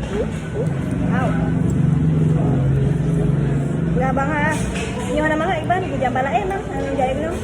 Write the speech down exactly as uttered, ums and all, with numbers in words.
Au. Peugah bang ha. Nyoe hana mangat Iban, kujak bak laén bang, hana jai gunong.